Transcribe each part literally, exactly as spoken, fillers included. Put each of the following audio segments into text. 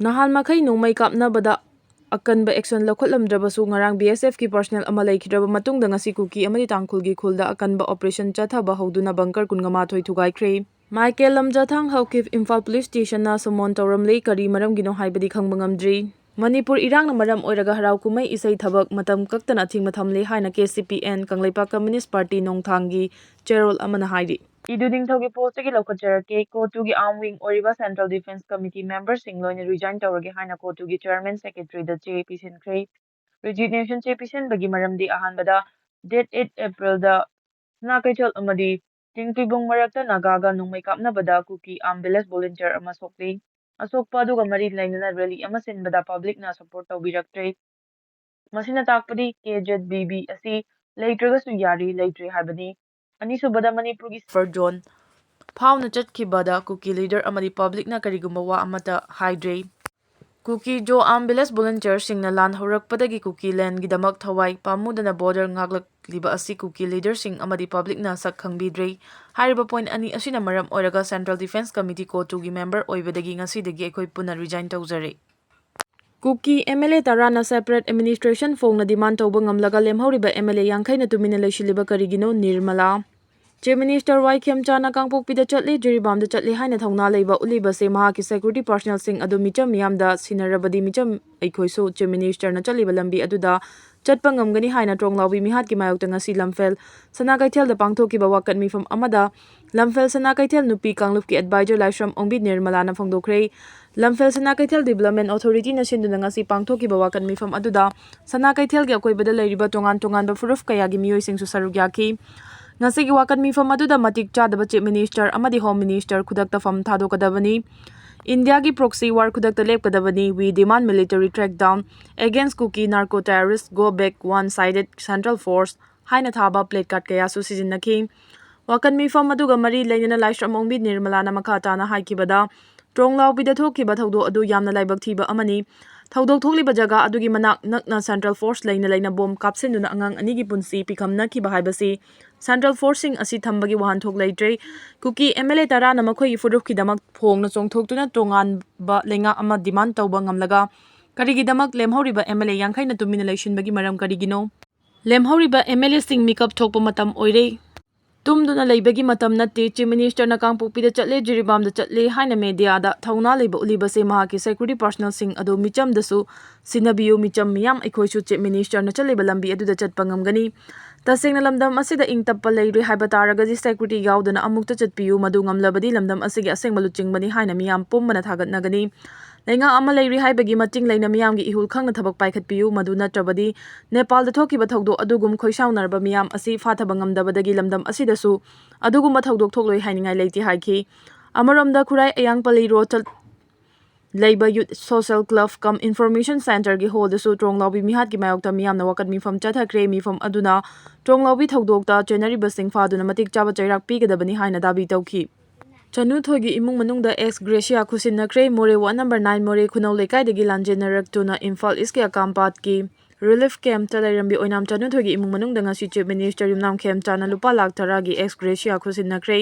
ꯅꯍꯥꯟ ꯃꯈꯩ ꯅꯣꯡꯃꯩ ꯀꯥꯞꯅꯕꯗ ꯑꯀꯟꯕ action ꯂꯧꯈꯠꯂꯝꯗ꯭ꯔꯕꯁꯨ, ꯉꯔꯥꯡ B S F ꯀꯤ personnel ꯑꯃ ꯂꯩꯈꯤꯗ꯭ꯔꯕ ꯃꯇꯨꯡꯗ ꯉꯁꯤ ꯀꯨꯀꯤ ꯑꯃꯗꯤ ꯇꯥꯡꯈꯨꯜꯒꯤ ꯈꯨꯜꯗ ꯑꯀꯟꯕ operation ꯆꯠꯊꯕ ꯍꯧꯗꯨꯅ bunker ꯀꯨꯟꯃꯥꯊꯣꯏ ꯊꯨꯒꯥꯏꯈ꯭ꯔꯦ꯫ ꯃꯥꯏꯀꯦꯜ ꯂꯝꯖꯥꯊꯥꯡ ꯍꯧꯈꯤꯕ ꯏꯝꯐꯥꯜ police station ꯅ summon ꯇꯧꯔꯝꯂꯦ꯫ ꯀꯔꯤ ꯃꯔꯝꯒꯤꯅꯣ ꯍꯥꯏꯕꯗꯤ ꯈꯪꯕ ꯉꯝꯗ꯭ꯔꯤ꯫ ꯃꯅꯤꯄꯨꯔ ꯏꯔꯥꯡꯅ ꯃꯔꯝ ꯑꯣꯏꯔꯒ ꯍꯔꯥꯎ ꯀꯨꯝꯍꯩ ꯏꯁꯩ ꯊꯕꯛ ꯃꯇꯝ ꯀꯛꯇꯅ ꯑꯊꯤꯡꯕ ꯊꯝꯂꯦ ꯍꯥꯏꯅ K C P N, Kangleipak Communist Party ꯅꯣꯡꯊꯥꯡꯒꯤ ꯆꯦꯔꯣꯜ ꯑꯃꯅ ꯍꯥꯏꯔꯤ꯫ ꯏꯗꯨ ꯅꯤꯡꯊꯧꯒꯤ post ꯇꯒꯤ ꯂꯧꯈꯠꯆꯔꯛꯀꯦ꯫ CoTU ꯒꯤ arm wing ꯑꯣꯏꯔꯤꯕ Central Defence Committee member ꯁꯤꯡ ꯂꯣꯏꯅ resign ꯇꯧꯔꯒꯦ ꯍꯥꯏꯅ CoTU ꯒꯤ chairman secretary ꯗ ꯆꯦ ꯄꯤꯁꯤꯟꯈ꯭ꯔꯦ꯫ Resignation ꯆꯦ ꯄꯤꯁꯤꯟꯕꯒꯤ ꯃꯔꯝꯗꯤ ꯑꯍꯥꯟꯕꯗ date eight April ꯗ ꯁꯅꯥ ꯀꯩꯊꯦꯜ ꯑꯃꯗꯤ ꯆꯤꯡꯄꯤꯕꯨꯡ ꯃꯔꯛꯇ ꯅꯥꯒꯥꯒ ꯅꯣꯡꯃꯩ ꯀꯥꯞꯅꯕꯗ ꯀꯨꯀꯤ armed volunteer ꯑꯃ ꯁꯣꯛꯂꯤ꯫ ꯑꯁꯣꯛꯄ ꯑꯗꯨꯒ ꯃꯔꯤ ꯂꯩꯅꯅ rally ꯑꯃ ꯁꯤꯟꯕꯗ public ꯅ support ꯇꯧꯕꯤꯔꯛꯇ꯭ꯔꯦ꯫ ꯃꯁꯤꯅ ꯇꯥꯛꯄꯗꯤ K Z B B ꯑꯁꯤ ꯂꯩꯇ꯭ꯔꯒꯁꯨ ꯌꯥꯔꯤ, ꯂꯩꯇ꯭ꯔꯦ ꯍꯥꯏꯕꯅꯤ꯫ ꯑꯅꯤꯁꯨꯕꯗ, ꯃꯅꯤꯄꯨꯔꯒꯤ buffer zone ꯐꯥꯎꯅ ꯆꯠꯈꯤꯕꯗ ꯀꯨꯀꯤ leader ꯑꯃꯗꯤ public ꯅ ꯀꯔꯤꯒꯨꯝꯕ ꯋꯥ ꯑꯃꯠꯇ ꯍꯥꯏꯗ꯭ꯔꯦ꯫ ꯀꯨꯀꯤ ꯖꯣ armed volunteer ꯁꯤꯡꯅ ꯂꯥꯟ ꯍꯧꯔꯛꯄꯗꯒꯤ ꯀꯨꯀꯤ land ꯒꯤꯗꯃꯛ ꯊꯋꯥꯏ ꯄꯥꯝꯃꯨꯗꯅ border ꯉꯥꯛꯂꯛꯂꯤꯕ ꯑꯁꯤ ꯀꯨꯀꯤ leader ꯁꯤꯡ ꯑꯃꯗꯤ public ꯅ ꯁꯛ ꯈꯪꯕꯤꯗ꯭ꯔꯦ꯫ ꯍꯥꯏꯔꯤꯕ point ꯑꯅꯤ ꯑꯁꯤꯅ ꯃꯔꯝ ꯑꯣꯏꯔꯒ Central Defence Committee CoTU ꯒꯤ member ꯑꯣꯏꯕꯗꯒꯤ ꯉꯁꯤꯗꯒꯤ ꯑꯩꯈꯣꯏ ꯄꯨꯟꯅ resign ꯇꯧꯖꯔꯦ꯫ Kuki M L A ꯇꯔꯥꯅ separate administration ꯐꯣꯡꯅ demand ꯇꯧꯕ ꯉꯝꯂꯒ ꯂꯦꯝꯍꯧꯔꯤꯕ M L A ꯌꯥꯡꯈꯩꯅ ꯇꯨꯃꯤꯟꯅ ꯂꯩꯁꯤꯜꯂꯤꯕ ꯀꯔꯤꯒꯤꯅꯣ? ꯅꯤꯔꯃꯂꯥ꯫ Chief Minister ꯋꯥꯏ ꯈꯦꯝꯆꯥꯅ ꯀꯥꯡꯄꯣꯛꯄꯤꯗ ꯆꯠꯂꯤ, ꯖꯤꯔꯤꯕꯥꯝꯗ ꯆꯠꯂꯤ ꯍꯥꯏꯅ ꯊꯧꯅꯥ ꯂꯩꯕ ꯎꯠꯂꯤꯕꯁꯦ ꯃꯍꯥꯛꯀꯤ security personnel ꯁꯤꯡ ꯑꯗꯨ ꯃꯤꯆꯝ ꯃꯤꯌꯥꯝꯗ ꯁꯤꯟꯅꯔꯕꯗꯤ ꯃꯤꯆꯝ ꯑꯩꯈꯣꯏꯁꯨ Chief Minister ꯅ ꯆꯠꯂꯤꯕ ꯂꯝꯕꯤ ꯑꯗꯨꯗ ꯆꯠꯄ ꯉꯝꯒꯅꯤ ꯍꯥꯏꯅ ꯇ꯭ꯔꯣꯡꯂꯥꯎꯕꯤ ꯃꯤꯍꯥꯠꯀꯤ ꯃꯥꯌꯣꯛꯇ ꯉꯁꯤ ꯂꯝꯐꯦꯜ ꯁꯅꯥ ꯀꯩꯊꯦꯜꯗ ꯄꯥꯡꯊꯣꯛꯈꯤꯕ ꯋꯥꯀꯠ ꯃꯤꯐꯝ ꯑꯃꯗ ꯂꯝꯐꯦꯜ ꯁꯅꯥ ꯀꯩꯊꯦꯜ ꯅꯨꯄꯤ ꯀꯥꯡꯂꯨꯞꯀꯤ advisor ꯂꯥꯏꯁ꯭ꯔꯝ ꯑꯣꯡꯕꯤ ꯅꯤꯔꯃꯂꯥꯅ ꯐꯣꯡꯗꯣꯛꯈ꯭ꯔꯦ꯫ ꯂꯝꯐꯦꯜ ꯁꯅꯥ ꯀꯩꯊꯦꯜ Development Authority ꯅ ꯁꯤꯟꯗꯨꯅ ꯉꯁꯤ ꯄꯥꯡꯊꯣꯛꯈꯤꯕ ꯋꯥꯀꯠ ꯃꯤꯐꯝ ꯑꯗꯨꯗ ꯁꯅꯥ ꯀꯩꯊꯦꯜꯒꯤ ꯑꯀꯣꯏꯕꯗ ꯂꯩꯔꯤꯕ ꯇꯣꯉꯥꯟ ꯇꯣꯉꯥꯟꯕ ꯐꯨꯔꯨꯞ ꯀꯌꯥꯒꯤ ꯃꯤꯑꯣꯏꯁꯤꯡꯁꯨ ꯁꯔꯨꯛ ꯌꯥꯈꯤ꯫ ꯉꯁꯤꯒꯤ ꯋꯥꯀꯠ ꯃꯤꯐꯝ ꯑꯗꯨꯗ ꯃꯇꯤꯛ ꯆꯥꯗꯕ Chief Minister ꯑꯃꯗꯤ Home Minister ꯈꯨꯗꯛꯇ ꯐꯝ ꯊꯥꯗꯣꯛꯀꯗꯕꯅꯤ꯫ ꯏꯟꯗꯤꯌꯥꯒꯤ proxy war ꯈꯨꯗꯛꯇ ꯂꯦꯞꯀꯗꯕꯅꯤ꯫ We demand military crackdown against Kuki narco terrorists, go back one sided central force ꯍꯥꯏꯅ ꯊꯥꯕ placard ꯀꯌꯥꯁꯨ ꯁꯤꯖꯤꯟꯅꯈꯤ꯫ ꯋꯥꯀꯠ ꯃꯤꯐꯝ ꯑꯗꯨꯒ ꯃꯔꯤ ꯂꯩꯅꯅ ꯂꯥꯏꯁ꯭ꯔꯝ ꯑꯣꯡꯕꯤ ꯅꯤꯔꯃꯂꯥꯅ ꯃꯈꯥ ꯇꯥꯅ ꯍꯥꯏꯈꯤꯕꯗ, ꯇ꯭ꯔꯣꯡꯂꯥꯎꯕꯤꯗ ꯊꯣꯛꯈꯤꯕ ꯊꯧꯗꯣꯛ ꯑꯗꯨ ꯌꯥꯝꯅ ꯂꯥꯏꯕꯛ ꯊꯤꯕ ꯑꯃꯅꯤ꯫ ꯊꯧꯗꯣꯛ ꯊꯣꯛꯂꯤꯕ ꯖꯒꯥ ꯑꯗꯨꯒꯤ ꯃꯅꯥꯛ ꯅꯛꯅ ꯁꯦꯟꯇ꯭ꯔꯦꯜ ꯐꯣꯔꯁ ꯂꯩꯅ ꯂꯩꯅ ꯕꯣꯝ ꯀꯥꯞꯁꯤꯟꯗꯨꯅ ꯑꯉꯥꯡ ꯑꯅꯤꯒꯤ ꯄꯨꯟꯁꯤ ꯄꯤꯈꯝꯅꯈꯤꯕ ꯍꯥꯏꯕꯁꯤ ꯁꯦꯟꯇ꯭ꯔꯦꯜ ꯐꯣꯔꯁꯁꯤꯡ ꯑꯁꯤ ꯊꯝꯕꯒꯤ ꯋꯥꯍꯟꯊꯣꯛ ꯂꯩꯇ꯭ꯔꯦ꯫ ꯀꯨꯀꯤ ꯑꯦꯝ ꯑꯦꯜ ꯑꯦ ꯇꯔꯥꯅ ꯃꯈꯣꯏꯒꯤ ꯐꯨꯔꯨꯞꯀꯤꯗꯃꯛ ꯐꯣꯡꯅ ꯆꯣꯡꯊꯣꯛꯇꯨꯅ ꯇꯣꯉꯥꯟꯕ ꯂꯩꯉꯥꯛ ꯑꯃ ꯗꯤꯃꯥꯟ ꯇꯧꯕ ꯉꯝꯂꯒ ꯀꯔꯤꯒꯤꯗꯃꯛ ꯂꯦꯝꯍꯧꯔꯤꯕ ꯑꯦꯝ ꯑꯦꯜ ꯑꯦ ꯌꯥꯡꯈꯩꯅ ꯇꯨꯃꯤꯟꯅ ꯂꯩꯁꯤꯟꯕꯒꯤ ꯃꯔꯝ ꯀꯔꯤꯒꯤꯅꯣ? ꯂꯦꯝꯍꯧꯔꯤꯕ ꯑꯦꯝ ꯑꯦꯜ ꯑꯦꯁꯤꯡ ꯃꯤꯀꯞ ꯊꯣꯛꯄ ꯃꯇꯝ ꯑꯣꯏꯔꯦ꯫ ꯇꯨꯝꯗꯨꯅ ꯂꯩꯕꯒꯤ ꯃꯇꯝ ꯅꯠꯇꯦ꯫ ꯆꯤꯐ ꯃꯤꯅꯤꯁꯇꯔꯅ ꯀꯥꯡꯄꯣꯛꯄꯤꯗ ꯆꯠꯂꯦ, ꯖꯤꯔꯤꯕꯥꯝꯗ ꯆꯠꯂꯦ ꯍꯥꯏꯅ ꯃꯦꯗꯤꯌꯥꯗ ꯊꯧꯅꯥ ꯂꯩꯕ ꯎꯠꯂꯤꯕꯁꯦ ꯃꯍꯥꯛꯀꯤ ꯁꯦꯀ꯭ꯌꯨꯔꯤꯇꯤ ꯄꯥꯔꯁꯅꯦꯜꯁꯤꯡ ꯑꯗꯨ ꯃꯤꯆꯝꯗꯁꯨ ꯁꯤꯟꯅꯕꯤꯌꯨ꯫ ꯃꯤꯆꯝ ꯃꯤꯌꯥꯝ ꯑꯩꯈꯣꯏꯁꯨ ꯆꯤꯐ ꯃꯤꯅꯤꯁꯇꯔꯅ ꯆꯠꯂꯤꯕ ꯂꯝꯕꯤ ꯑꯗꯨꯗ ꯆꯠꯄ ꯉꯝꯒꯅꯤ꯫ ꯇꯁꯦꯡꯅ ꯂꯝꯗꯝ ꯑꯁꯤꯗ ꯏꯪ ꯇꯞꯄ ꯂꯩꯔꯦ ꯍꯥꯏꯕ ꯇꯥꯔꯒꯗꯤ ꯁꯦꯀ꯭ꯌꯨꯔꯤꯇꯤ ꯌꯥꯎꯗꯅ ꯑꯃꯨꯛꯇ ꯆꯠꯄꯤꯌꯨ꯫ ꯃꯗꯨ ꯉꯝꯂꯕꯗꯤ ꯂꯝꯗꯝ ꯑꯁꯤꯒꯤ ꯑꯁꯦꯡꯕ ꯂꯨꯆꯤꯡꯕꯅꯤ ꯍꯥꯏꯅ ꯃꯤꯌꯥꯝ ꯄꯨꯝꯕꯅ ꯊꯥꯒꯠꯅꯒꯅꯤ꯫ ꯂꯩꯉꯥꯛ ꯑꯃ ꯂꯩꯔꯤ ꯍꯥꯏꯕꯒꯤ ꯃꯇꯤꯡ ꯂꯩꯅ ꯃꯤꯌꯥꯝꯒꯤ ꯏꯍꯨꯜ ꯈꯪꯅ ꯊꯕꯛ ꯄꯥꯏꯈꯠꯄꯤꯌꯨ꯫ ꯃꯗꯨ ꯅꯠꯇ꯭ꯔꯕꯗꯤ ꯅꯦꯄꯥꯜꯗ ꯊꯣꯛꯈꯤꯕ ꯊꯧꯗꯣꯛ ꯑꯗꯨꯒꯨꯝ ꯈꯣꯏꯁꯥꯎꯅꯔꯕ ꯃꯤꯌꯥꯝ ꯑꯁꯤ ꯐꯥꯊꯕ ꯉꯝꯗꯕꯗꯒꯤ ꯂꯝꯗꯝ ꯑꯁꯤꯗꯁꯨ ꯑꯗꯨꯒꯨꯝꯕ ꯊꯧꯗꯣꯛ ꯊꯣꯛꯂꯣꯏ ꯍꯥꯏꯅꯤꯡꯉꯥꯏ ꯂꯩꯇꯦ ꯍꯥꯏꯈꯤ꯫ ꯑꯃꯔꯣꯝꯗ ꯈꯨꯔꯥꯏ ꯑꯌꯥꯡꯄꯜꯂꯤ ꯔꯣꯗꯇ ꯂꯩꯕ ꯌꯨꯠ ꯁꯣꯁꯦꯜ ꯀ꯭ꯂꯕ ꯀꯝ ꯏꯟꯐꯣꯔꯃꯦꯁꯟ ꯁꯦꯟꯇꯔꯒꯤ ꯍꯣꯜꯗꯁꯨ ꯇ꯭ꯔꯣꯡꯂꯥꯎꯕꯤ ꯃꯤꯍꯥꯠꯀꯤ ꯃꯥꯌꯣꯛꯇ ꯃꯤꯌꯥꯝꯅ ꯋꯥꯀꯠ ꯃꯤꯐꯝ ꯆꯠꯊꯈ꯭ꯔꯦ꯫ ꯃꯤꯐꯝ ꯑꯗꯨꯅ ꯇ꯭ꯔꯣꯡꯂꯥꯎꯕꯤ ꯊꯧꯗꯣꯛꯇ ꯆꯦꯟꯅꯔꯤꯕꯁꯤꯡ ꯐꯥꯗꯨꯅ ꯃꯇꯤꯛ ꯆꯥꯕ ꯆꯩꯔꯥꯛ ꯄꯤꯒꯗꯕꯅꯤ ꯍꯥꯏꯅ ꯗꯥꯕꯤ ꯇꯧꯈꯤ꯫ ꯆꯅꯨꯊꯣꯏꯒꯤ ꯏꯃꯨꯡ ꯃꯅꯨꯡꯗ ꯑꯦꯛꯁ ꯒ꯭ꯔꯦꯁꯤꯌꯥ ꯈꯨꯠꯁꯤꯟꯅꯈ꯭ꯔꯦ꯫ ꯃꯣꯔꯦ ꯋꯥꯔꯗ ꯅꯝꯕꯔ ꯅꯥꯏꯟ ꯃꯣꯔꯦ ꯈꯨꯅꯧ ꯂꯩꯀꯥꯏꯗꯒꯤ ꯂꯥꯟꯖꯦꯟꯅꯔꯛꯇꯨꯅ ꯏꯝꯐꯥꯜ ꯏꯁꯀꯤ ꯑꯀꯥꯝꯄꯥꯠꯀꯤ ꯔꯤꯂꯤꯐ ꯀꯦꯝꯞꯇ ꯂꯩꯔꯝꯕꯤ ꯑꯣꯏꯅꯥꯝ ꯆꯅꯨꯊꯣꯏꯒꯤ ꯏꯃꯨꯡ ꯃꯅꯨꯡꯗ ꯉꯁꯤ ꯆꯤꯐ ꯃꯤꯅꯤꯁꯇꯔ ꯌꯨꯝꯅꯥꯝ ꯈꯦꯝꯆꯥꯅ ꯂꯨꯄꯥ ꯂꯥꯈ ꯇꯔꯥꯒꯤ ꯑꯦꯛꯁ ꯒ꯭ꯔꯦꯁꯤꯌꯥ ꯈꯨꯠꯁꯤꯟꯅꯈ꯭ꯔꯦ꯫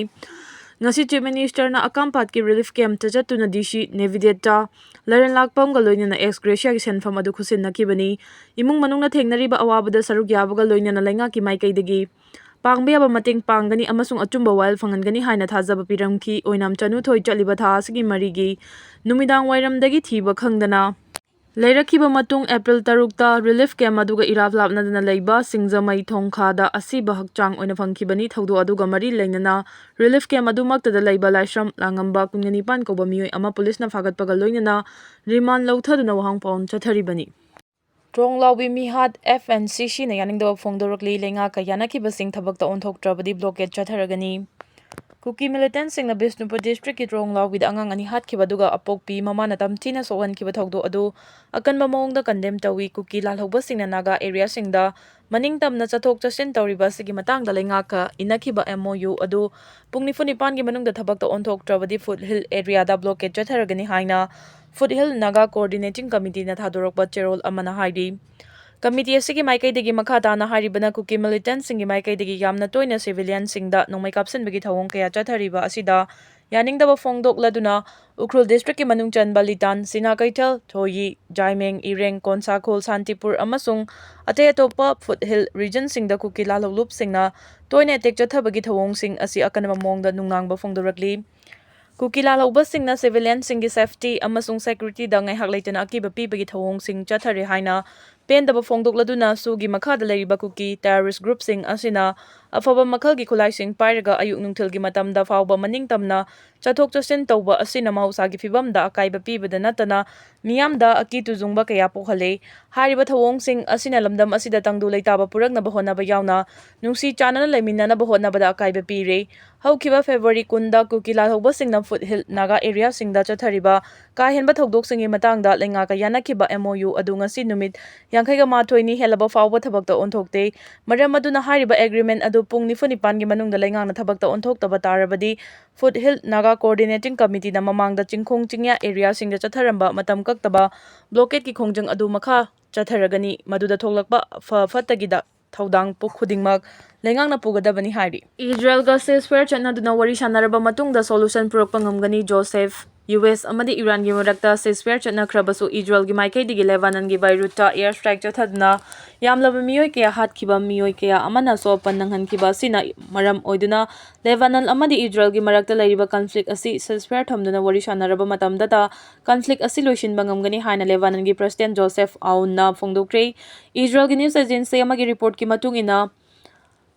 ꯉꯁꯤ ꯆꯤꯐ ꯃꯤꯅꯤꯁꯇꯔꯅ ꯑꯀꯥꯝꯄꯥꯠꯀꯤ ꯔꯤꯂꯤꯐ ꯀꯦꯝꯞꯇ ꯆꯠꯇꯨꯅ ꯗꯤ ꯁꯤ ꯅꯦꯚꯤꯗꯦꯠꯇ ꯂꯥꯏꯔꯦꯟ ꯂꯥꯛꯄꯝꯒ ꯂꯣꯏꯅꯅ ꯑꯦꯛꯁ ꯒ꯭ꯔꯦꯁꯤꯌꯥꯒꯤ ꯁꯦꯟꯐꯝ ꯑꯗꯨ ꯈꯨꯠꯁꯤꯟꯅꯈꯤꯕꯅꯤ꯫ ꯏꯃꯨꯡ ꯃꯅꯨꯡꯅ ꯊꯦꯡꯅꯔꯤꯕ ꯑꯋꯥꯕꯗ ꯁꯔꯨꯛ ꯌꯥꯕꯒ ꯂꯣꯏꯅꯅ ꯂꯩꯉꯥꯛꯀꯤ ꯃꯥꯏꯀꯩꯗꯒꯤ ꯄꯥꯡꯕ ꯌꯥꯕ ꯃꯇꯦꯡ ꯄꯥꯡꯒꯅꯤ ꯑꯃꯁꯨꯡ ꯑꯆꯨꯝꯕ ꯋꯥꯌꯦꯜ ꯐꯪꯍꯟꯒꯅꯤ ꯍꯥꯏꯅ ꯊꯥꯖꯕ ꯄꯤꯔꯝꯈꯤ꯫ ꯑꯣꯏꯅꯥꯝ ꯆꯅꯨꯊꯣꯏ ꯆꯠꯂꯤꯕ ꯊꯥ ꯑꯁꯤꯒꯤ ꯃꯔꯤꯒꯤ ꯅꯨꯃꯤꯗꯥꯡ ꯋꯥꯏꯔꯝꯗꯒꯤ ꯊꯤꯕ ꯈꯪꯗꯅ ꯂꯩꯔꯛꯈꯤꯕ ꯃꯇꯨꯡ ꯑꯦꯄ꯭ꯔꯤꯜ ꯇꯔꯨꯛꯇ ꯔꯤꯂꯤꯐ ꯀꯦꯝꯞ ꯑꯗꯨꯒ ꯏꯔꯥꯞ ꯂꯥꯞꯅꯗꯅ ꯂꯩꯕ ꯁꯤꯡꯖꯃꯩ ꯊꯣꯡꯈꯥꯗ ꯑꯁꯤꯕ ꯍꯛꯆꯥꯡ ꯑꯣꯏꯅ ꯐꯪꯈꯤꯕꯅꯤ꯫ ꯊꯧꯗꯣꯛ ꯑꯗꯨꯒ ꯃꯔꯤ ꯂꯩꯅꯅ ꯔꯤꯂꯤꯐ ꯀꯦꯝꯞ ꯑꯗꯨꯃꯛꯇꯗ ꯂꯩꯕ ꯂꯥꯏꯁ꯭ꯔꯝ ꯂꯥꯡꯉꯝꯕ ꯀꯨꯟꯒ ꯅꯤꯄꯥꯟ ꯀꯧꯕ ꯃꯤꯑꯣꯏ ꯑꯃ ꯄꯨꯂꯤꯁꯅ ꯐꯥꯒꯠꯄꯒ ꯂꯣꯏꯅꯅ ꯔꯤꯃꯥꯟ ꯂꯧꯊꯗꯨꯅ ꯋꯥꯍꯪ ꯄꯥꯎꯈꯨꯝ ꯆꯠꯊꯔꯤꯕꯅꯤ꯫ ꯇ꯭ꯔꯣꯡꯂꯥꯎꯕꯤ ꯃꯤꯍꯥꯠ ꯑꯦꯐ ꯑꯦꯟ ꯁꯤ ꯁꯤꯅ ꯌꯥꯅꯤꯡꯗꯕ ꯐꯣꯡꯗꯣꯔꯛꯂꯤ꯫ ꯂꯩꯉꯥꯛꯀ ꯌꯥꯅꯈꯤꯕꯁꯤꯡ ꯊꯕꯛꯇ ꯑꯣꯟꯊꯣꯛꯇ꯭ꯔꯕꯗꯤ ꯕ꯭ꯂꯣꯀꯦꯠ ꯆꯠꯊꯔꯒꯅꯤ꯫ ꯀꯨꯀꯤ ꯃꯤꯂꯤꯇꯦꯟꯁꯤꯡꯅ ꯕꯤꯁꯅꯨꯄꯨꯔ ꯗꯤꯁꯇ꯭ꯔꯤꯛꯀꯤ ꯇ꯭ꯔꯣꯡꯂꯥꯎꯕꯤꯗ ꯑꯉꯥꯡ ꯑꯅꯤ ꯍꯥꯠꯈꯤꯕ ꯑꯗꯨꯒ ꯑꯄꯣꯛꯄꯤ ꯃꯃꯥꯅ ꯇꯝꯊꯤꯅ ꯁꯣꯛꯍꯟꯈꯤꯕ ꯊꯧꯗꯣꯛ ꯑꯗꯨ ꯑꯀꯟꯕ ꯃꯑꯣꯡꯗ ꯀꯟꯗꯦꯝ ꯇꯧꯏ꯫ ꯀꯨꯀꯤ ꯂꯥꯜꯍꯧꯕꯁꯤꯡꯅ ꯅꯥꯒꯥ ꯑꯦꯔꯤꯌꯥꯁꯤꯡꯗ ꯃꯅꯤꯡ ꯇꯝꯅ ꯆꯠꯊꯣꯛ ꯆꯠꯁꯤꯟ ꯇꯧꯔꯤꯕ ꯑꯁꯤꯒꯤ ꯃꯇꯥꯡꯗ ꯂꯩꯉꯥꯛꯀ ꯏꯟꯅꯈꯤꯕ ꯑꯦꯝ ꯑꯣ ꯌꯨ ꯑꯗꯨ ꯄꯨꯡ ꯅꯤꯐꯨ ꯅꯤꯄꯥꯟꯒꯤ ꯃꯅꯨꯡꯗ ꯊꯕꯛꯇ ꯑꯣꯟꯊꯣꯛꯇ꯭ꯔꯕꯗꯤ ꯐꯨꯠ ꯍꯤꯜ ꯑꯦꯔꯤꯌꯥꯗ ꯕ꯭ꯂꯣꯀꯦꯠ ꯆꯠꯊꯔꯒꯅꯤ ꯍꯥꯏꯅ Foothill Naga Coordinating Committeeꯅ ꯊꯥꯗꯣꯔꯛꯄ ꯆꯦꯔꯣꯜ ꯑꯃꯅ ꯍꯥꯏꯔꯤ꯫ ꯀꯃꯤꯇꯤ ꯑꯁꯤꯒꯤ ꯃꯥꯏꯀꯩꯗꯒꯤ ꯃꯈꯥ ꯇꯥꯅ ꯍꯥꯏꯔꯤꯕꯅ ꯀꯨꯀꯤ militantꯁꯤꯡꯒꯤ ꯃꯥꯏꯀꯩꯗꯒꯤ ꯌꯥꯝꯅ ꯇꯣꯏꯅ civilianꯁꯤꯡꯗ ꯅꯣꯡꯃꯩ ꯀꯥꯞꯁꯤꯟꯕꯒꯤ ꯊꯧꯑꯣꯡ ꯀꯌꯥ ꯆꯠꯊꯔꯤꯕ ꯑꯁꯤꯗ ꯌꯥꯅꯤꯡꯗꯕ ꯐꯣꯡꯗꯣꯛꯂꯗꯨꯅ ꯎꯈ꯭ꯔꯨꯜ districtꯀꯤ ꯃꯅꯨꯡ ꯆꯟꯕ ꯂꯤꯇꯥꯟ, ꯁꯤꯅꯥ ꯀꯩꯊꯦꯜ, ꯊꯣꯌꯤ, ꯖꯥꯏꯃꯦꯡ, ꯏꯔꯦꯡ, ꯀꯣꯟꯁꯥꯈꯣꯜ, ꯁꯥꯟꯇꯤꯄꯨꯔ ꯑꯃꯁꯨꯡ ꯑꯇꯩ ꯑꯇꯣꯞꯄ Foothill regionꯁꯤꯡꯗ ꯀꯨꯀꯤ ꯂꯥꯜꯍꯧꯂꯨꯞꯁꯤꯡꯅ ꯇꯣꯏꯅ attack ꯆꯠꯊꯕꯒꯤ ꯊꯧꯑꯣꯡꯁꯤꯡ ꯑꯁꯤ ꯑꯀꯟꯕ ꯃꯑꯣꯡꯗ ꯅꯨꯡꯅꯥꯡꯕ ꯐꯣꯡꯗꯣꯔꯛꯂꯤ꯫ ꯀꯨꯀꯤ ꯂꯥꯜꯍꯧꯕꯁꯤꯡꯅ civilianꯁꯤꯡꯒꯤ safety ꯑꯃꯁꯨꯡ securityꯗ ꯉꯥꯏꯍꯥꯛ ꯂꯩꯇꯅ ꯑꯀꯤꯕ ꯄꯤꯕꯒꯤ ꯊꯧꯑꯣꯡꯁꯤꯡ ꯆꯠꯊꯔꯦ ꯍꯥꯏꯅ ꯄꯦꯟꯗꯕ ꯐꯣꯡꯗꯣꯛꯂꯗꯨꯅ ꯁꯨꯒꯤ ꯃꯈꯥꯗ ꯂꯩꯔꯤꯕ ꯀꯨꯀꯤ terrorist groupꯁꯤꯡ ꯑꯁꯤꯅ ꯑꯐꯕ ꯃꯈꯜꯒꯤ ꯈꯨꯠꯂꯥꯏꯁꯤꯡ ꯄꯥꯏꯔꯒ ꯑꯌꯨꯛ ꯅꯨꯡꯊꯤꯜꯒꯤ ꯃꯇꯝꯗ ꯐꯥꯎꯕ ꯃꯅꯤꯡ ꯇꯝꯅ ꯆꯠꯊꯣꯛ ꯆꯠꯁꯤꯟ ꯇꯧꯕ ꯑꯁꯤꯅ ꯃꯍꯧꯁꯥꯒꯤ ꯐꯤꯕꯝꯗ ꯑꯀꯥꯏꯕ ꯄꯤꯕꯗ ꯅꯠꯇꯅ ꯃꯤꯌꯥꯝꯗ ꯑꯀꯤ ꯇꯨꯖꯨꯡꯕ ꯀꯌꯥ ꯄꯣꯛꯍꯜꯂꯦ꯫ ꯍꯥꯏꯔꯤꯕ ꯊꯧꯑꯣꯡꯁꯤꯡ ꯑꯁꯤꯅ ꯂꯝꯗꯝ ꯑꯁꯤꯗ ꯇꯪꯗꯨ ꯂꯩꯇꯥꯕ ꯄꯨꯔꯛꯅꯕ ꯍꯣꯠꯅꯕ ꯌꯥꯎꯅ ꯅꯨꯡꯁꯤ ꯆꯥꯟꯅꯅ ꯂꯩꯃꯤꯟꯅꯅꯕ ꯍꯣꯠꯅꯕꯗ ꯑꯀꯥꯏꯕ ꯄꯤꯔꯦ꯫ ꯍꯧꯈꯤꯕ February ꯀꯨꯟꯗ ꯀꯨꯀꯤ ꯂꯥꯜꯍꯧꯕꯁꯤꯡꯅ Foothill Naga areaꯁꯤꯡꯗ ꯆꯠꯊꯔꯤꯕ ꯀꯥ ꯍꯦꯟꯕ ꯊꯧꯗꯣꯛꯁꯤꯡꯒꯤ ꯃꯇꯥꯡꯗ ꯂꯩꯉꯥꯛꯀ ꯌꯥꯅꯈꯤꯕ MOU ꯑꯗꯨ ꯉꯁꯤ ꯅꯨꯃꯤꯠ ꯌꯥꯡꯈꯩꯒ ꯃꯥꯊꯣꯏꯅꯤ ꯍꯦꯜꯂꯕ ꯐꯥꯎꯕ ꯊꯕꯛꯇ ꯑꯣꯟꯊꯣꯛꯇꯦ꯫ ꯃꯔꯝ ꯑꯗꯨꯅ ꯍꯥꯏꯔꯤꯕ agreement ꯑꯗꯨ ꯄꯨꯡ ꯅꯤꯐꯨ ꯅꯤꯄꯥꯟꯒꯤ ꯃꯅꯨꯡꯗ ꯂꯩꯉꯥꯛꯅ ꯊꯕꯛꯇ ꯑꯣꯟꯊꯣꯛꯇꯕ ꯇꯥꯔꯕꯗꯤ Foothill Naga Coordinating Committeeꯅ ꯃꯃꯥꯡꯗ ꯆꯤꯡꯈꯣꯡ ꯆꯤꯡꯌꯥ areaꯁꯤꯡꯗ ꯆꯠꯊꯔꯝꯕ ꯃꯇꯝ ꯀꯛꯇꯕ blockadeꯀꯤ ꯈꯣꯡꯖꯪ ꯑꯗꯨ ꯃꯈꯥ ꯆꯠꯊꯔꯒꯅꯤ꯫ ꯃꯗꯨꯗ ꯊꯣꯛꯂꯛꯄ ꯐ ꯐꯠꯇꯒꯤꯗ ꯊꯧꯗꯥꯡ ꯄꯨ-, ꯈꯨꯗꯤꯡꯃꯛ ꯂꯩꯉꯥꯛꯅ ꯄꯨꯒꯗꯕꯅꯤ ꯍꯥꯏꯔꯤ꯫ ꯏꯖꯔꯦꯜꯒ ceasefire ꯆꯠꯅꯗꯨꯅ ꯋꯥꯔꯤ ꯁꯥꯟꯅꯔꯕ ꯃꯇꯨꯡꯗ solution ꯄꯨꯔꯛꯄ ꯉꯝꯒꯅꯤ꯫ ꯖꯣꯁꯦꯐ, US ꯑꯃꯗꯤ ꯏꯔꯥꯟꯒꯤ ꯃꯔꯛꯇ ceasefire ꯆꯠꯅꯈ꯭ꯔꯕꯁꯨ ꯏꯖꯔꯦꯜꯒꯤ ꯃꯥꯏꯀꯩꯗꯒꯤ ꯂꯦꯕꯥꯅꯟꯒꯤ ꯕꯩꯔꯨꯠꯇ air strike ꯆꯠꯊꯗꯨꯅ ꯌꯥꯝꯂꯕ ꯃꯤꯑꯣꯏ ꯀꯌꯥ ꯍꯥꯠꯈꯤꯕ, ꯃꯤꯑꯣꯏ ꯀꯌꯥ ꯑꯃꯅ ꯑꯁꯣꯛ ꯑꯄꯟ ꯅꯪꯍꯟꯈꯤꯕ ꯑꯁꯤꯅ ꯃꯔꯝ ꯑꯣꯏꯗꯨꯅ ꯂꯦꯕꯥꯅꯟ ꯑꯃꯗꯤ ꯏꯖꯔꯦꯜꯒꯤ ꯃꯔꯛꯇ ꯂꯩꯔꯤꯕ conflict ꯑꯁꯤ ceasefire ꯊꯝꯗꯨꯅ ꯋꯥꯔꯤ ꯁꯥꯟꯅꯔꯕ ꯃꯇꯝꯗꯇ conflict ꯑꯁꯤ ꯂꯣꯏꯁꯤꯟꯕ ꯉꯝꯒꯅꯤ ꯍꯥꯏꯅ ꯂꯦꯕꯥꯅꯟꯒꯤ President ꯖꯣꯁꯦꯐ ꯑꯥꯎꯟꯅ ꯐꯣꯡꯗꯣꯛꯈ꯭ꯔꯦ꯫ ꯏꯖꯔꯦꯜꯒꯤ news agency ꯑꯃꯒꯤ reportꯀꯤ ꯃꯇꯨꯡ ꯏꯟꯅ,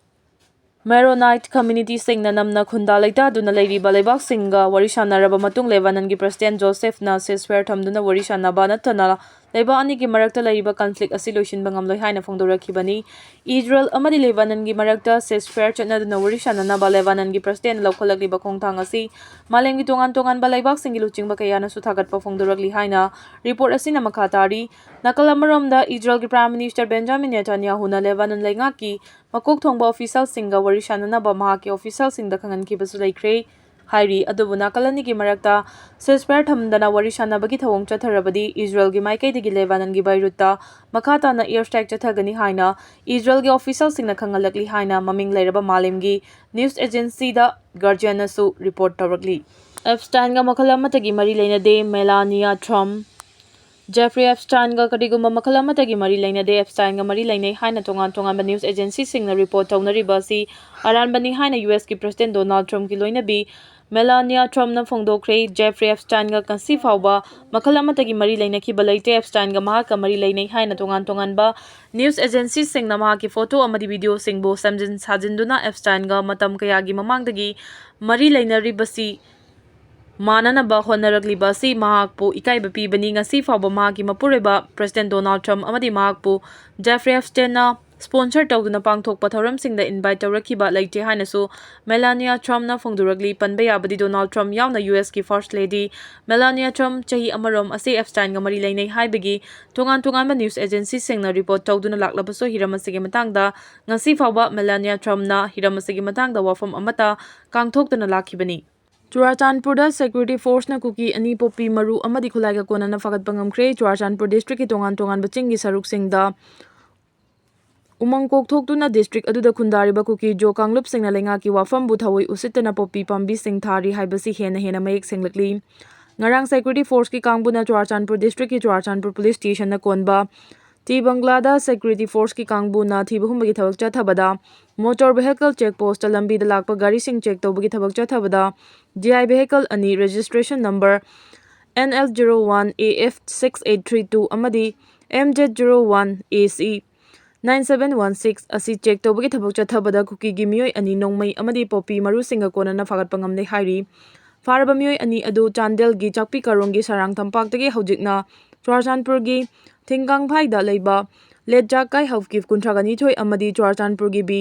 Maronite communityꯁꯤꯡꯅ ꯅꯝꯅ ꯈꯨꯟꯗꯥ ꯂꯩꯇꯥꯗꯨꯅ ꯂꯩꯔꯤꯕ ꯂꯩꯕꯥꯛꯁꯤꯡꯒ ꯋꯥꯔꯤ ꯁꯥꯟꯅꯔꯕ ꯃꯇꯨꯡ, ꯂꯦꯕꯥꯅꯟꯒꯤ President ꯖꯣꯁꯦꯐꯅ ceasefire ꯊꯝꯗꯨꯅ ꯋꯥꯔꯤ ꯁꯥꯟꯅꯕ ꯅꯠꯇꯅ ꯂꯩꯕꯥꯛ ꯑꯅꯤꯒꯤ ꯃꯔꯛꯇ ꯂꯩꯔꯤꯕ conflict ꯑꯁꯤ ꯂꯣꯏꯁꯤꯟꯕ ꯉꯝꯂꯣꯏ ꯍꯥꯏꯅ ꯐꯣꯡꯗꯣꯔꯛꯈꯤꯕꯅꯤ꯫ ꯏꯖꯔꯦꯜ ꯑꯃꯗꯤ ꯂꯦꯕꯥꯅꯟꯒꯤ ꯃꯔꯛꯇ ceasefire ꯆꯠꯅꯗꯨꯅ ꯋꯥꯔꯤ ꯁꯥꯟꯅꯅꯕ ꯂꯦꯕꯥꯅꯟꯒꯤ Presidentꯅ ꯂꯧꯈꯠꯂꯛꯂꯤꯕ ꯈꯣꯡꯊꯥꯡ ꯑꯁꯤ ꯃꯥꯂꯦꯝꯒꯤ ꯇꯣꯉꯥꯟ ꯇꯣꯉꯥꯟꯕ ꯂꯩꯕꯥꯛꯁꯤꯡꯒꯤ ꯂꯨꯆꯤꯡꯕ ꯀꯌꯥꯅꯁꯨ ꯊꯥꯒꯠꯄ ꯐꯣꯡꯗꯣꯔꯛꯂꯤ ꯍꯥꯏꯅ report ꯑꯁꯤꯅ ꯃꯈꯥ ꯇꯥꯔꯤ꯫ ꯅꯥꯀꯜ ꯑꯃꯔꯣꯝꯗ, ꯏꯖꯔꯦꯜꯒꯤ Prime Minister ꯕꯦꯟꯖꯥꯃꯤꯟ ꯅꯦꯇꯥꯟꯌꯥꯍꯨꯅ ꯂꯦꯕꯥꯅꯟ ꯂꯩꯉꯥꯛꯀꯤ ꯃꯀꯣꯛ ꯊꯣꯡꯕ officialꯁꯤꯡꯒ ꯋꯥꯔꯤ ꯁꯥꯟꯅꯅꯕ ꯃꯍꯥꯛꯀꯤ officialꯁꯤꯡꯗ ꯈꯪꯍꯟꯈꯤꯕꯁꯨ ꯂꯩꯈ꯭ꯔꯦ꯫ ꯍꯥꯏꯔꯤ꯫ ꯑꯗꯨꯕꯨ ꯅꯥꯀꯜ ꯑꯅꯤꯒꯤ ꯃꯔꯛꯇ ceasefire ꯊꯝꯗꯅ ꯋꯥꯔꯤ ꯁꯥꯟꯅꯕꯒꯤ ꯊꯧꯑꯣꯡ ꯆꯠꯊꯔꯕꯗꯤ ꯏꯖꯔꯦꯜꯒꯤ ꯃꯥꯏꯀꯩꯗꯒꯤ ꯂꯦꯕꯥꯅꯟꯒꯤ ꯕꯩꯔꯨꯠꯇ ꯃꯈꯥ ꯇꯥꯅ air strike ꯆꯠꯊꯒꯅꯤ ꯍꯥꯏꯅ ꯏꯖꯔꯦꯜꯒꯤ officialꯁꯤꯡꯅ ꯈꯪꯍꯜꯂꯛꯂꯤ ꯍꯥꯏꯅ ꯃꯃꯤꯡ ꯂꯩꯔꯕ ꯃꯥꯂꯦꯝꯒꯤ news agencyꯗ Guardianꯅꯁꯨ report ꯇꯧꯔꯛꯂꯤ꯫ ꯑꯦꯞꯁꯇꯥꯏꯟꯒ ꯃꯈꯜ ꯑꯃꯠꯇꯒꯤ ꯃꯔꯤ ꯂꯩꯅꯗꯦ, ꯃꯦꯂꯥꯅꯤꯌꯥ ꯇ꯭ꯔꯝꯞ꯫ ꯖꯦꯐ꯭ꯔꯤ ꯑꯦꯞꯁꯇꯥꯏꯟꯒ ꯀꯔꯤꯒꯨꯝꯕ ꯃꯈꯜ ꯑꯃꯠꯇꯒꯤ ꯃꯔꯤ ꯂꯩꯅꯗꯦ꯫ ꯑꯦꯞꯁꯇꯥꯏꯟꯒ ꯃꯔꯤ ꯂꯩꯅꯩ ꯍꯥꯏꯅ ꯇꯣꯉꯥꯟ ꯇꯣꯉꯥꯟꯕ news agencyꯁꯤꯡꯅ report ꯇꯧꯅꯔꯤꯕ ꯑꯁꯤ ꯑꯔꯥꯟꯕꯅꯤ ꯍꯥꯏꯅ USꯀꯤ President Donald Trumpꯀꯤ ꯂꯣꯏꯅꯕꯤ ꯃꯦꯂꯥꯅꯤꯌꯥ ꯇ꯭ꯔꯝꯞꯅ ꯐꯣꯡꯗꯣꯛꯈ꯭ꯔꯦ꯫ ꯖꯦꯐ꯭ꯔꯤ ꯑꯦꯞꯁꯇꯥꯏꯟꯒ ꯉꯁꯤ ꯐꯥꯎꯕ ꯃꯈꯜ ꯑꯃꯠꯇꯒꯤ ꯃꯔꯤ ꯂꯩꯅꯈꯤꯕ ꯂꯩꯇꯦ꯫ ꯑꯦꯞꯁꯇꯥꯏꯟꯒ ꯃꯍꯥꯛꯀ ꯃꯔꯤ ꯂꯩꯅꯩ ꯍꯥꯏꯅ ꯇꯣꯉꯥꯟ ꯇꯣꯉꯥꯟꯕ news agencyꯁꯤꯡꯅ ꯃꯍꯥꯛꯀꯤ photo ꯑꯃꯗꯤ videoꯁꯤꯡꯕꯨ ꯁꯦꯝꯖꯤꯟ ꯁꯥꯖꯤꯟꯗꯨꯅ ꯑꯦꯞꯁꯇꯥꯏꯟꯒ ꯃꯇꯝ ꯀꯌꯥꯒꯤ ꯃꯃꯥꯡꯗꯒꯤ ꯃꯔꯤ ꯂꯩꯅꯔꯤꯕꯁꯤ ꯃꯥꯟꯅꯅꯕ ꯍꯣꯠꯅꯔꯛꯂꯤꯕ ꯑꯁꯤ ꯃꯍꯥꯛꯄꯨ ꯏꯀꯥꯏꯕ ꯄꯤꯕꯅꯤ꯫ ꯉꯁꯤ ꯐꯥꯎꯕ ꯃꯍꯥꯛꯀꯤ ꯃꯄꯨꯔꯣꯏꯕ President Donald Trump ꯑꯃꯗꯤ ꯃꯍꯥꯛꯄꯨ ꯖꯦꯐ꯭ꯔꯤ ꯑꯦꯞꯁꯇꯦꯟꯅ sponsor ꯇꯧꯗꯨꯅ ꯄꯥꯡꯊꯣꯛꯄ ꯊꯧꯔꯝꯁꯤꯡꯗ invite ꯇꯧꯔꯛꯈꯤꯕ ꯂꯩꯇꯦ ꯍꯥꯏꯅꯁꯨ ꯃꯦꯂꯥꯅꯤꯌꯥ ꯇ꯭ꯔꯝꯞꯅ ꯐꯣꯡꯗꯣꯔꯛꯂꯤ꯫ ꯄꯟꯕ ꯌꯥꯕꯗꯤ Donald Trump ꯌꯥꯎꯅ USꯀꯤ First Lady ꯃꯦꯂꯥꯅꯤꯌꯥ ꯇ꯭ꯔꯝꯞ ꯆꯍꯤ ꯑꯃꯔꯣꯝ ꯑꯁꯤ ꯑꯦꯞꯁꯇꯥꯏꯟꯒ ꯃꯔꯤ ꯂꯩꯅꯩ ꯍꯥꯏꯕꯒꯤ ꯇꯣꯉꯥꯟ ꯇꯣꯉꯥꯟꯕ news agencyꯁꯤꯡꯅ report ꯇꯧꯗꯨꯅ ꯂꯥꯛꯂꯕꯁꯨ ꯍꯤꯔꯝ ꯑꯁꯤꯒꯤ ꯃꯇꯥꯡꯗ ꯉꯁꯤ ꯐꯥꯎꯕ ꯃꯦꯂꯥꯅꯤꯌꯥ ꯇ꯭ꯔꯝꯞꯅ ꯍꯤꯔꯝ ꯑꯁꯤꯒꯤ ꯃꯇꯥꯡꯗ ꯋꯥꯐꯝ ꯑꯃꯠꯇ ꯀꯥꯡꯊꯣꯛꯇꯅ ꯂꯥꯛꯈꯤꯕꯅꯤ꯫ ꯆꯨꯔꯥꯆꯥꯟꯄꯨꯔꯗ security forceꯅ ꯀꯨꯀꯤ ꯑꯅꯤ ꯄꯣꯄꯤ ꯃꯔꯨ ꯑꯃꯗꯤ ꯈꯨꯠꯂꯥꯏꯒ ꯀꯣꯟꯅꯅ ꯐꯥꯒꯠꯄ ꯉꯝꯈ꯭ꯔꯦ꯫ ꯆꯨꯔꯥꯆꯥꯟꯄꯨꯔ districtꯀꯤ ꯇꯣꯉꯥꯟ ꯇꯣꯉꯥꯟꯕ ꯆꯤꯡꯒꯤ ꯁꯔꯨꯛꯁꯤꯡꯗ ꯎꯃꯪ ꯀꯣꯛꯊꯣꯛꯇꯨꯅ district ꯑꯗꯨꯗ ꯈꯨꯟꯗꯥꯔꯤꯕ ꯀꯨꯀꯤ ꯖꯣ ꯀꯥꯡꯂꯨꯞꯁꯤꯡꯅ ꯂꯩꯉꯥꯛꯀꯤ ꯋꯥꯐꯝꯕꯨ ꯊꯑꯣꯏ ꯎꯁꯤꯠꯇꯅ ꯄꯣꯄꯤ ꯄꯥꯝꯕꯤꯁꯤꯡ ꯊꯥꯔꯤ ꯍꯥꯏꯕꯁꯤ ꯍꯦꯟꯅ ꯍꯦꯟꯅ ꯃꯌꯦꯛ ꯁꯦꯡꯂꯛꯂꯤ꯫ ꯉꯔꯥꯡ security forceꯀꯤ ꯀꯥꯡꯕꯨꯅ ꯆꯨꯔꯥꯆꯥꯟꯄꯨꯔ districtꯀꯤ ꯆꯨꯔꯥꯆꯥꯟꯄꯨꯔ police stationꯅ ꯀꯣꯟꯕ ꯇꯤ ꯕꯪꯒ꯭ꯂꯥꯗ security forceꯀꯤ ꯀꯥꯡꯕꯨꯅ ꯊꯤꯕ ꯍꯨꯝꯕꯒꯤ ꯊꯕꯛ ꯆꯠꯊꯕꯗ motor vehicle check postꯇ ꯂꯝꯕꯤꯗ ꯂꯥꯛꯄ ꯒꯥꯔꯤꯁꯤꯡ check ꯇꯧꯕꯒꯤ ꯊꯕꯛ ꯆꯠꯊꯕꯗ GI vehicle ꯑꯅꯤ registration number NL zero one AF six eight three two ꯑꯃꯗꯤ MZ zero one AC nine seven one six ꯑꯁꯤ check ꯇꯧꯕꯒꯤ ꯊꯕꯛ ꯆꯠꯊꯕꯗ ꯀꯨꯀꯤꯒꯤ ꯃꯤꯑꯣꯏ ꯑꯅꯤ ꯅꯣꯡꯃꯩ ꯑꯃꯗꯤ ꯄꯣꯄꯤ ꯃꯔꯨꯁꯤꯡꯒ ꯀꯣꯟꯅꯅ ꯐꯥꯒꯠꯄ ꯉꯝꯂꯦ ꯍꯥꯏꯔꯤ꯫ ꯐꯥꯔꯕ ꯃꯤꯑꯣꯏ ꯑꯅꯤ ꯑꯗꯨ ꯆꯥꯟꯗꯦꯜꯒꯤ ꯆꯥꯛꯄꯤ ꯀꯥꯔꯣꯡꯒꯤ ꯁꯔꯥꯡ ꯇꯝꯄꯥꯛꯇꯒꯤ ꯍꯧꯖꯤꯛꯅ ꯆꯨꯔꯥꯆꯥꯟꯄꯨꯔꯒꯤ ꯊꯤꯡꯒꯥꯡꯐꯥꯏꯗ ꯂꯩꯕ ꯂꯦꯠꯖꯥꯛꯀꯥꯏ ꯍꯥꯎꯀꯤꯞ ꯀꯨꯟꯊ꯭ꯔꯥꯒ ꯅꯤꯊꯣꯏ ꯑꯃꯗꯤ ꯆꯨꯔꯥꯆꯥꯟꯄꯨꯔꯒꯤ ꯕꯤ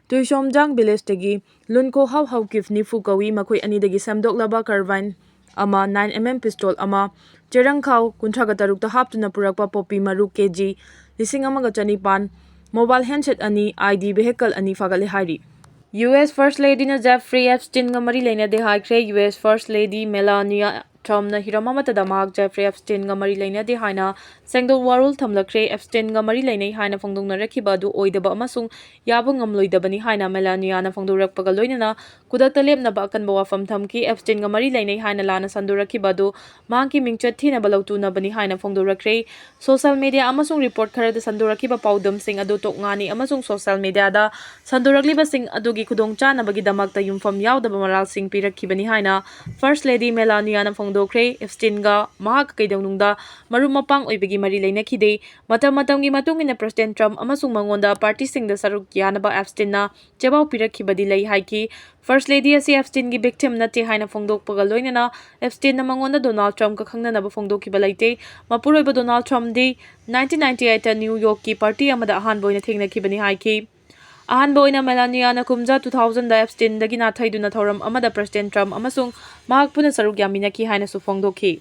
ꯇꯨꯏꯁꯣꯝꯖꯥꯡ villageꯇꯒꯤ ꯂꯨꯟꯈꯣꯍꯥꯎ ꯍꯥꯎꯀꯤꯞ ꯅꯤꯐꯨ ꯀꯧꯏ꯫ ꯃꯈꯣꯏ ꯑꯅꯤꯗꯒꯤ ꯁꯦꯝꯗꯣꯛꯂꯕ carbine ꯑꯃ, nine MM pistol ꯑꯃ, ꯆꯦꯔꯪꯈꯥꯎ ꯀꯨꯟꯊ꯭ꯔꯥꯒ ꯇꯔꯨꯛꯇ ꯍꯥꯞꯇꯨꯅ ꯄꯨꯔꯛꯄ ꯄꯣꯄꯤ ꯃꯔꯨ KG ꯂꯤꯁꯤꯡ ꯑꯃꯒ ꯆꯅꯤꯄꯥꯟ, mobile handset ꯑꯅꯤ, ID vehicle ꯑꯅꯤ ꯐꯥꯒꯠꯂꯦ ꯍꯥꯏꯔꯤ꯫ ꯌꯨ ꯑꯦꯁ First Ladyꯅ Jeffrey Epsteinꯒ ꯃꯔꯤ ꯂꯩꯅꯗꯦ ꯍꯥꯏꯈ꯭ꯔꯦ꯫ U S First Lady Melania Trumpꯅ ꯍꯤꯔꯝ ꯑꯃꯠꯇꯗ ꯃꯍꯥꯛ Jeffrey Epsteinꯒ ꯃꯔꯤ ꯂꯩꯅꯗꯦ ꯍꯥꯏꯅ ꯁꯦꯡꯗꯣꯛ ꯋꯥꯔꯣꯜ ꯊꯝꯂꯛꯈ꯭ꯔꯦ꯫ Epsteinꯒ ꯃꯔꯤ ꯂꯩꯅꯩ ꯍꯥꯏꯅ ꯐꯣꯡꯗꯣꯛꯅꯔꯛꯈꯤꯕ ꯑꯗꯨ ꯑꯣꯏꯗꯕ ꯑꯃꯁꯨꯡ ꯌꯥꯕ ꯉꯝꯂꯣꯏꯗꯕꯅꯤ ꯍꯥꯏꯅ Melaniaꯅ ꯐꯣꯡꯗꯣꯔꯛꯄꯒ ꯂꯣꯏꯅꯅ ꯈꯨꯗꯛꯇ ꯂꯦꯞꯅꯕ ꯑꯀꯟꯕ ꯋꯥꯐꯝ ꯊꯝꯈꯤ꯫ Epsteinꯒ ꯃꯔꯤ ꯂꯩꯅꯩ ꯍꯥꯏꯅ ꯂꯥꯟꯅ ꯁꯟꯗꯣꯔꯛꯈꯤꯕ ꯑꯗꯨ ꯃꯍꯥꯛꯀꯤ ꯃꯤꯡꯆꯠ ꯊꯤꯅꯕ ꯂꯧꯇꯨꯅꯕꯅꯤ ꯍꯥꯏꯅ ꯐꯣꯡꯗꯣꯔꯛꯈ꯭ꯔꯦ꯫ Social media ꯑꯃꯁꯨꯡ report ꯈꯔꯗ ꯁꯟꯗꯣꯔꯛꯈꯤꯕ ꯄꯥꯎꯗꯝꯁꯤꯡ ꯑꯗꯨ ꯇꯣꯛ ꯉꯥꯅꯤ ꯑꯃꯁꯨꯡ social mediaꯗ ꯁꯟꯗꯣꯔꯛꯂꯤꯕꯁꯤꯡ ꯑꯗꯨꯒꯤ ꯈꯨꯗꯣꯡꯆꯥꯅꯕꯒꯤꯗꯃꯛꯇ ꯌꯨꯝꯐꯝ ꯌꯥꯎꯗꯕ ꯃꯔꯥꯜꯁꯤꯡ ꯄꯤꯔꯛꯈꯤꯕꯅꯤ ꯍꯥꯏꯅ First Lady Melaniaꯅ ꯐꯣꯡꯗꯣꯛꯈ꯭ꯔꯦ꯫ Epsteinꯒ ꯃꯍꯥꯛꯀ ꯀꯩꯗꯧꯅꯨꯡꯗ ꯃꯔꯨꯞ ꯃꯄꯥꯡ ꯑꯣꯏꯕꯒꯤ ꯃꯔꯤ ꯂꯩꯅꯈꯤꯗꯦ꯫ ꯃꯇꯝ ꯃꯇꯝꯒꯤ ꯃꯇꯨꯡ ꯏꯟꯅ President Trump ꯑꯃꯁꯨꯡ ꯃꯉꯣꯟꯗ partyꯁꯤꯡꯗ ꯁꯔꯨꯛ ꯌꯥꯅꯕ Epsteinꯅ ꯆꯦꯕꯥꯎ ꯄꯤꯔꯛꯈꯤꯕꯗꯤ ꯂꯩ ꯍꯥꯏꯈꯤ꯫ First Lady ꯑꯁꯤ Epsteinꯒꯤ victim ꯅꯠꯇꯦ ꯍꯥꯏꯅ ꯐꯣꯡꯗꯣꯛꯄꯒ ꯂꯣꯏꯅꯅ Epsteinꯅ ꯃꯉꯣꯟꯗ Donald Trumpꯀ ꯈꯪꯅꯅꯕ ꯐꯣꯡꯗꯣꯛꯈꯤꯕ ꯂꯩꯇꯦ꯫ ꯃꯄꯨꯔꯣꯏꯕ Donald Trumpꯗꯤ nineteen ninety eightꯇ New Yorkꯀꯤ party ꯑꯃꯗ ꯑꯍꯥꯟꯕ ꯑꯣꯏꯅ ꯊꯦꯡꯅꯈꯤꯕꯅꯤ ꯍꯥꯏꯈꯤ꯫ ꯑꯍꯥꯟꯕ ꯑꯣꯏꯅ Melaniaꯅ ꯀꯨꯝꯖꯥ two thousandꯗ Epsteinꯗꯒꯤ ꯅꯥꯊꯩꯗꯨꯅ ꯊꯧꯔꯝ ꯑꯃꯗ President Trump ꯑꯃꯁꯨꯡ ꯃꯍꯥꯛ ꯄꯨꯟꯅ ꯁꯔꯨꯛ ꯌꯥꯃꯤꯟꯅꯈꯤ ꯍꯥꯏꯅꯁꯨ ꯐꯣꯡꯗꯣꯛꯈꯤ꯫